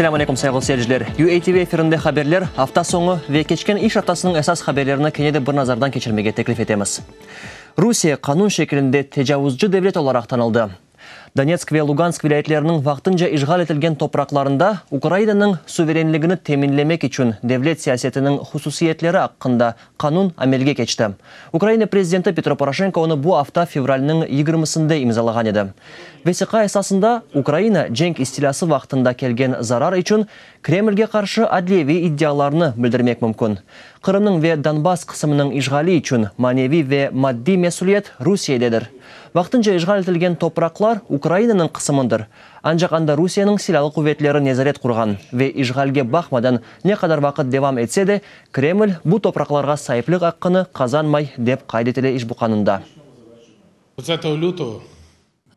Selâm aleyküm, sayğılı seyirciler! UATV efirinde haberler, afta soñu ve keçken iş aftasınıñ esas haberlerini kene de bir nazardan keçirmege teklif etemiz. Rusiye qanun şekilinde tecavuzcı devlet olaraq tanıldı. Donetsk ve Lugansk vilâyetleriniñ vaqtınca işğal etilgen topraqlarında Ukrainanıñ suverenligini teminlemek içün devlet siyasetiniñ hususiyetleri aqqında qanun amelge keçti. Ukraina prezidenti Petro Poroşenko onı bu afta fevralniñ yigirmisinde imzalağan edi. Vesiqa esasında Ukraina cenk istilâsı vaqtında kelgen zarar içün Kremlge qarşı adliyeviy iddialarnı bildirmek mümkün. Qırımnıñ ve Donbass qısımınıñ işğali içün maneviy ve maddiy mesüliyet Rusiyededir. Vaqtınca işğal etilgen topraqlar Ukrainanıñ qısımındır. Ancaq anda Rusiyeniñ silâlı quvetleri nezaret qurğan ve işğalge baqmadan ne qadar vaqıt devam etse de, Kreml bu topraqlarğa saiplik aqqını qazanmay, dep qayd etile işbu qanunda.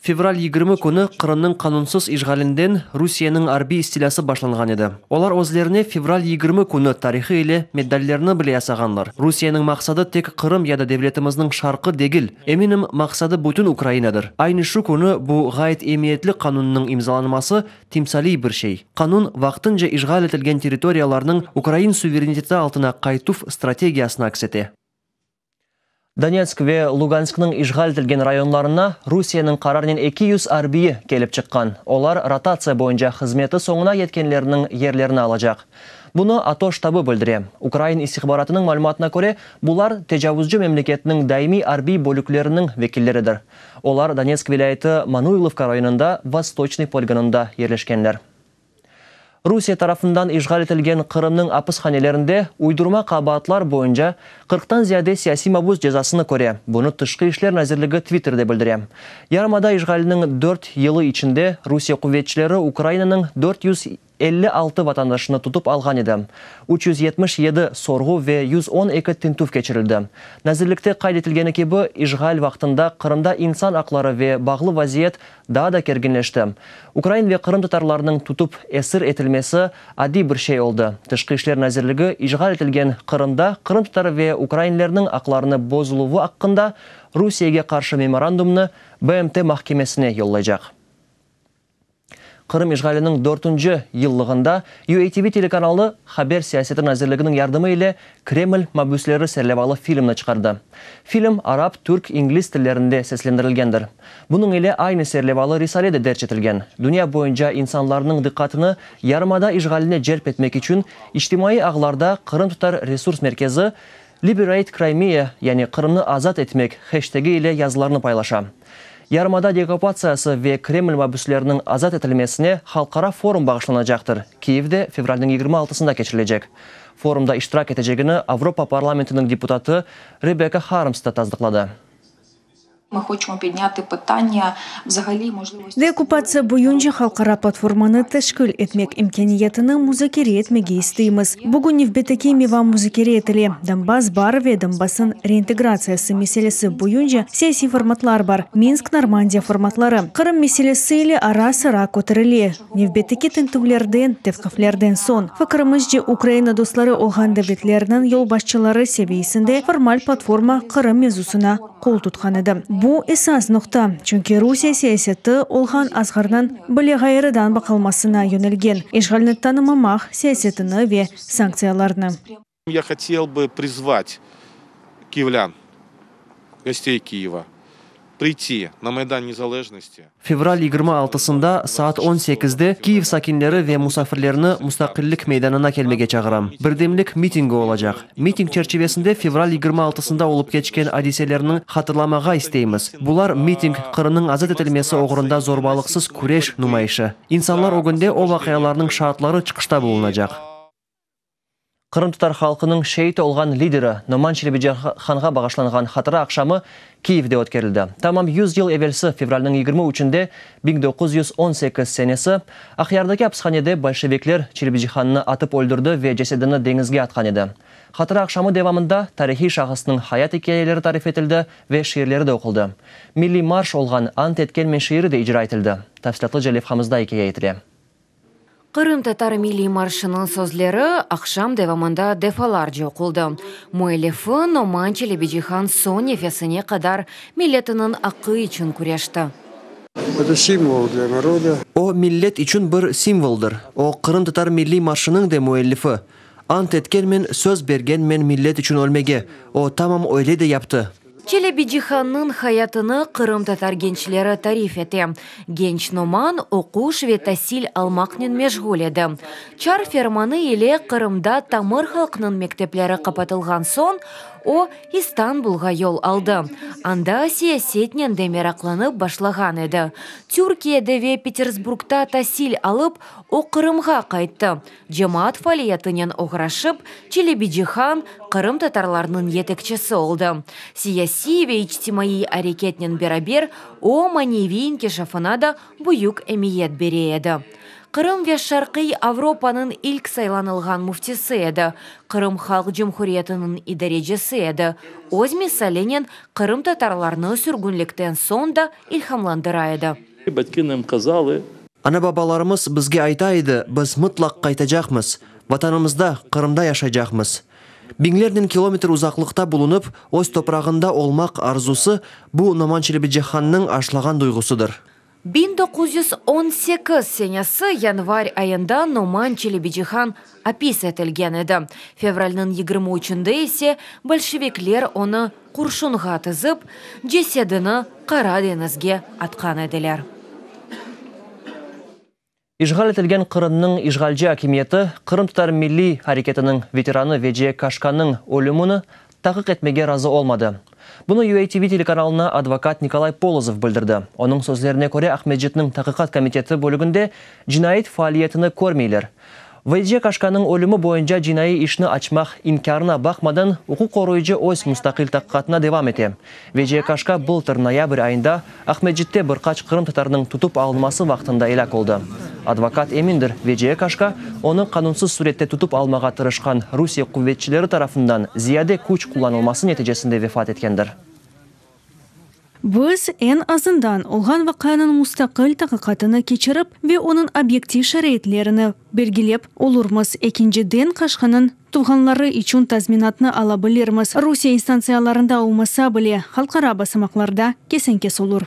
Fevral 20 künü Qırımnıñ qanunsız işğalinden Rusiyeniñ arbiy istilâsı başlanğan edi. Olar özlerine fevral 20 künü tarihı ile medallerni bile yasağanlar. Rusiyeniñ maqsadı tek Qırım ya da devletimizniñ şarqı degil. Eminim, maqsadı bütün Ukrainadır. Aynı şu künü bu ğayet emiyetli qanunnıñ imzalanması timsaliy bir şey. Qanun, vaqtınca işğal etilgen territoriyalarnıñ ukrain suvereniteti altına qaytuv strategiyasını aks ete. Donetsk ve Lugansknıñ işğal etilgen rayonlarına Rusiyeniñ qararınen 200 arbiyi kelip çıqqan. Olar rotatsiya boyunca hızmeti soñuna yetkenlerniñ yerlerini alacaq. Bunı ATO ştabı bildire. Ukrain istihbaratınıñ malümatına köre, bular tecavuzcı memleketniñ daimiy arbiy bölükleriniñ vekilleridir. Olar Donetsk vilâyeti Manuylovka rayonında Vostoçnıy poligonında yerleşkenler. Rusiye tarafından işğal etilgen Qırımnıñ apishanelerinde uydurma qabaatlar boyunca qırqtan ziyade siyasiy mabüs cezasını köre. Bunı Tışqı işler nazirligi Twitterde bildire. Yarımada işğaliniñ dört yılı içinde Rusiye quvetçileri Ukrainanıñ 456 vatandaşını tutıp alğan edi, 377 sorğu ve 112 tintüv keçirildi. Nazirlikte qayd etilgeni kibi, işğal vaqtında Qırımda insan aqları ve bağlı vaziyet daa da kerginleşti. Ukrain ve qırımtatarlarnıñ tutıp esir etilmesi adiy bir şey oldı. Tışqı işler nazirligi işğal etilgen Qırımda qırımtatar ve ukrainlerniñ aqlarını bozuluvı aqqında Rusiyege qarşı memorandumnı BMT mahkemesine yollaycaq. Qırım işğaliniñ dörtünci yıllığında UATV telekanalı Haber siyaseti nazirliginiñ yardımı ile Kreml mabüsleri serlevalı filmni çıqardı. Film arap, türk, ingliz tillerinde seslendirilgendir. Bunıñ ile aynı serlevalı risale de derc etilgen. Dünya boyunca insanlarnıñ diqqatını yarımada işğaline celp etmek içün içtimaiy ağlarda Qırımtatar resurs merkezi Liberate Crimea, yani Qırımnı azat etmek heştegi ile yazılarnı paylaşa. Yarımada deokupatsiyası ve Kreml mabüsleriniñ azat etilmesine halqara forum bağışlanacaqtır, Kiyevde fevralniñ 26-sında keçirilecek. Forumda iştirak etecegini Avropa parlamentiniñ deputatı Rebekka Harms da tasdıqladı. Deokupatsiya boyunca halqara platformanı teşkil etmek imkâniyetini muzakere etmege isteymiz. Bugün nevbetteki mevam muzakere etile, Donbass bar ve Donbassnıñ reintegratsiyası meselesi boyunca siyasiy formatlar bar, Minsk-Normandiya formatları. Qırım meselesi ile ara-sıra köterile. Nevbetteki tintüvlerden, tevqiflerden soñ, fikirimizce, Ukraina dostları olğan devletlerniñ yolbaşçıları seviyesinde formal platforma Qırım mevzusına qol tutqan edi. Bu esas noqta, çünki Rusiye siyaseti olğan azğarnıñ bile ğayrıdan baqılmasına yönelgen, işğalni tanımamaq siyasetini ve sanktsiyalarnı. Ya hotel bı prizvat kiyevlân, gostey Kiyeva, priyti na Maydan Nezalejnosti. Fevral 26-sında saat on sekizde Kiyev sakinleri ve musafirlerini Mustaqillik meydanına kelmege çağıram. Birdemlik mitingi olacaq. Miting çerçivesinde fevral 26-sında olıp keçken adiselerni hatırlamağa isteymiz. Bular, miting, Qırımnıñ azat etilmesi oğrunda zorbalıqsız küreş numayışı. İnsanlar ögünde o vaqialarnıñ şaatları çıqışta bulunacaq. Qırımtatar halqınıñ şeit olğan lideri Noman Çelebicihanğa bağışlanğan hatıra aqşamı Kiyevde ötkerildi. Tamam 100 yıl evelsi, fevralniñ 23-nde, 1918 senesi, Aqyardaki apishanede bolşevikler Çelebicihannı atıp öldürdi ve cesedini deñizge atqan edi. Hatıra aqşamı devamında tarihiy şahısnıñ hayat ikâyeleri tarif etildi ve şiirleri de oquldı. Milliy marş olğan Ant etkenmen şiiri de icra etildi. Tafsilâtlıca levhamızda ikâye etile. Qırımtatar milliy marşınıñ sözleri aqşam devamında defalarca oquldı. Müellifi Noman Çelebicihan soñ nefesine qadar milletiniñ aqqı içün küreşti. Это символ для народа. O, millet içün bir simvoldır. O, qırımtatar milliy marşınıñ de müellifi. Ant etkenmen, söz bergenmen millet içün ölmege. O, tamam öyle de yaptı. Çelebicihannıñ hayatını qırımtatar gençleri tarif ete. Genç Noman oquş ve tasil almaqnen meşğul edi. Çar fermanı ile Qırımda tamır halqnıñ mektepleri qapatılğan soñ, o, İstanbulğa yol aldı. Anda siyasetnen de meraqlanıp başlağan edi. Türkiyede ve Petersburgta tasil alıp, o, Qırımğa qayttı. Cemaat faaliyetinen oğraşıp, Çelebicihan qırımtatarlarnıñ yetekçisi oldı. Siyasiy ve içtimaiy areketnen beraber o, maneviy inkişafına da büyük emiyet bere edi. Qırım ve Şarqiy Avropanıñ ilk saylanılğan müftisi edi, Qırım Halq Cumhuriyetiniñ idarecisi edi, öz misalinen qırımtatarlarnı sürgünlikten soñ da ilhamlandıra edi. Batki nam kazalı. Ana-babalarımız bizge ayta edi, biz mıtlaq qaytacaqmız, Vatanımızda, Qırımda yaşaycaqmız. Biñlernen kilometr uzaqlıqta bulunıp, öz toprağında olmaq arzusı, bu Noman Çelebicihannıñ aşlağan duyğusıdır. 1918 senesi yanvar ayında Noman Çelebicihan apis etilgen edi. Fevralniñ yigirmi üçünde ise bolşevikler onı qurşunğa tizip, cesedini Qara deñizge atqan ediler. İşğal etilgen Qırımnıñ işğalci akimiyeti qırımtatar milliy areketiniñ veteranı Veciye Kaşkanıñ ölümini taqiq etmege razı olmadı. Bunı UATV telekanalına advokat Nikolay Polozov bildirdi. Onıñ sözlerine köre, Aqmescitniñ Taqiqat komiteti bölüginde cinayet faaliyetini körmeyler. Veciye Kaşkanıñ ölümi boyunca cinaiy işni açmaq inkârına baqmadan, uquq qoruyıcı öz mustaqil taqiqatına devam ete. Veciye Kaşka bıltır noyabr ayında Aqmescitte bir qaç qırımtatarnıñ tutıp alınması vaqtında elâk oldı. Advokat emindir, Veciye Kaşka, onı qanunsız sürette tutıp almağa tırışqan Rusiye quvetçileri tarafından ziyade küç qullanılması neticesinde vefat etkendir. Biz, eñ azından, olğan vaqianıñ mustaqil taqiqatını keçirip ve onıñ obyektiv şaraitlerini belgilep olurmız. Ekinciden, Kaşkanıñ tuvğanları içün tazminatnı ala bilirmiz, Rusiye instantsiyalarında olmasa bile, halqara basamaqlarda kesen-kes olur.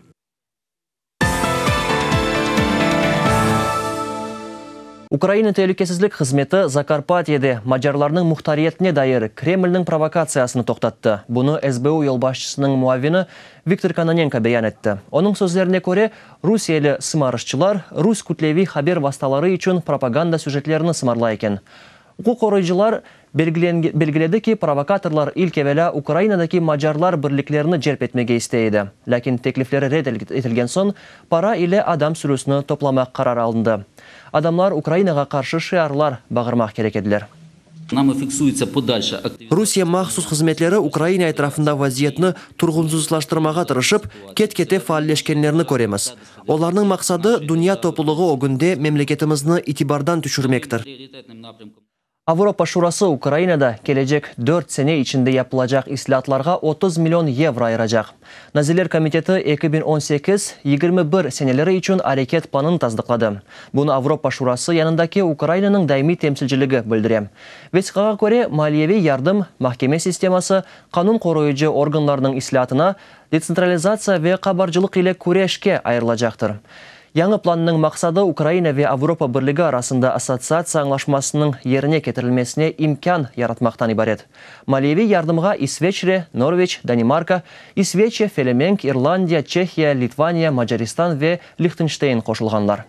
Ukraina telükesizlik hızmeti Zakarpatyede macarlarnıñ muhtariyetine dair Kremlniñ provokatsiyasını toqtattı. Bunı SBU yolbaşçısınıñ muavini Viktor Kononenko beyan etti. Onıñ sözlerine köre, rusiyeli sımarışçılar rus kütleviy haber vastaları içün propaganda süjetlerini sımarlay eken. Uquq qoruyıcılar belgiledi ki, provokatorlar ilk evelâ Ukrainadaki macarlar birliklerini celp etmege istey edi. Lâkin teklifleri red etilgen soñ, para ile adam sürüsini toplamaq qararı alındı. Adamlar Ukrainağa qarşı şiarlar bağırmaq kerek ediler. Rusiye mahsus hızmetleri Ukraina etrafında vaziyetni turğunsızlaştırmağa tırışıp, ket-kete faalleşkenlerini köremiz. Olarnıñ maqsadı, dünya toplulığı ögünde memleketimizni itibardan tüşürmektir. Avropa Şurası Ukrainada kelecek dört sene içinde yapılacaq islâatlarğa 30 million yevro ayıracaq. Nazirler komiteti 2018, 21 seneleri içün areket planını tasdıqladı. Bunı Avropa Şurası yanındaki Ukrainanıñ daimiy temsilciligi bildire. Vesiqağa köre, maliyeviy yardım mahkeme sisteması, qanun qoruyıcı organlarnıñ islâatına, detsentralizatsiya ve qabarcılıq ile küreşke ayırılacaqtır. Yañı plannıñ maqsadı Ukraina ve Avropa Birligi arasında assotsiatsiya añlaşmasınıñ yerine ketirilmesine imkân yaratmaqtan ibaret. Maliyeviy yardımğa İsveçre, Norveç, Danimarka, İsveçiya, Felemenk, İrlandiya, Çehiya, Litvaniya, Macaristan ve Lihtenşteyn qoşulğanlar.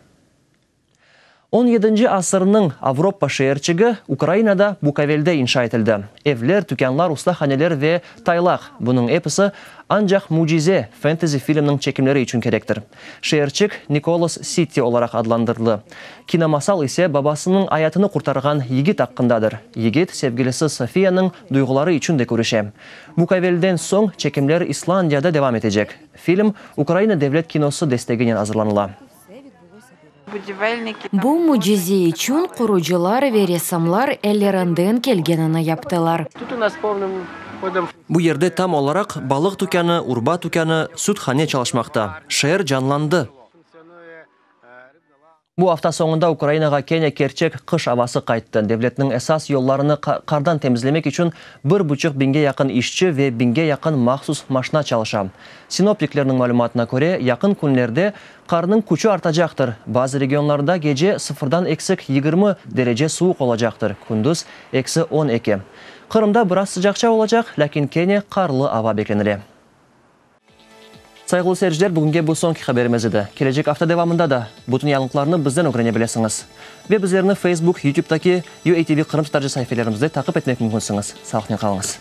On yedinci asırnıñ Avropa şeerçigi Ukrainada Bukovelde inşa etildi. Evler, tükânlar, ustahaneler ve taylaq, bunıñ episi ancaq mücize fentezi filmniñ çekimleri içün kerektir. Şeerçik Nikolas Siti olaraq adlandırıldı. Kinomasal ise babasınıñ ayatını qurtarğan yigit aqqındadır. Yigit sevgilisi Sofiyanıñ duyğuları içün de körüşe. Bukovelden soñ çekimler İslandiyada devam etecek. Film Ukraina devlet kinosı desteginen azırlanıla. Bu mücize içün qurucılar ve ressamlar ellerinden kelgenini yaptılar. Bu yerde tam olaraq balıq tükânı, urba tükânı, süthane çalışmaqta. Şeer canlandı. Bu afta soñunda Ukrainağa kene kerçek qış avası qayttı. Devletniñ esas yollarını qardan temizlemek içün bir buçuq biñge yaqın işçi ve biñge yaqın mahsus maşna çalışa. Sinoptiklerniñ malümatına köre, yaqın künlerde qarnıñ küçü artacaqtır. Bazı regionlarda gece sıfırdan eksik 20 derece suvuq olacaqtır, kündüz, eksi 12. Qırımda biraz sıcaqça olacaq, lâkin kene qarlı ava beklenile. Sayğılı seyirciler, bugünge bu soñki haberimiz edi. Kelecek afta devamında da bütün yañılıqlarnı bizden ögrene bilesiñiz. Ve bizlerni Facebook, YouTube'daki UATV Qırımtatarca saifelerimizde taqip etmek mümkünsiñiz. Sağlıqnen qalıñız.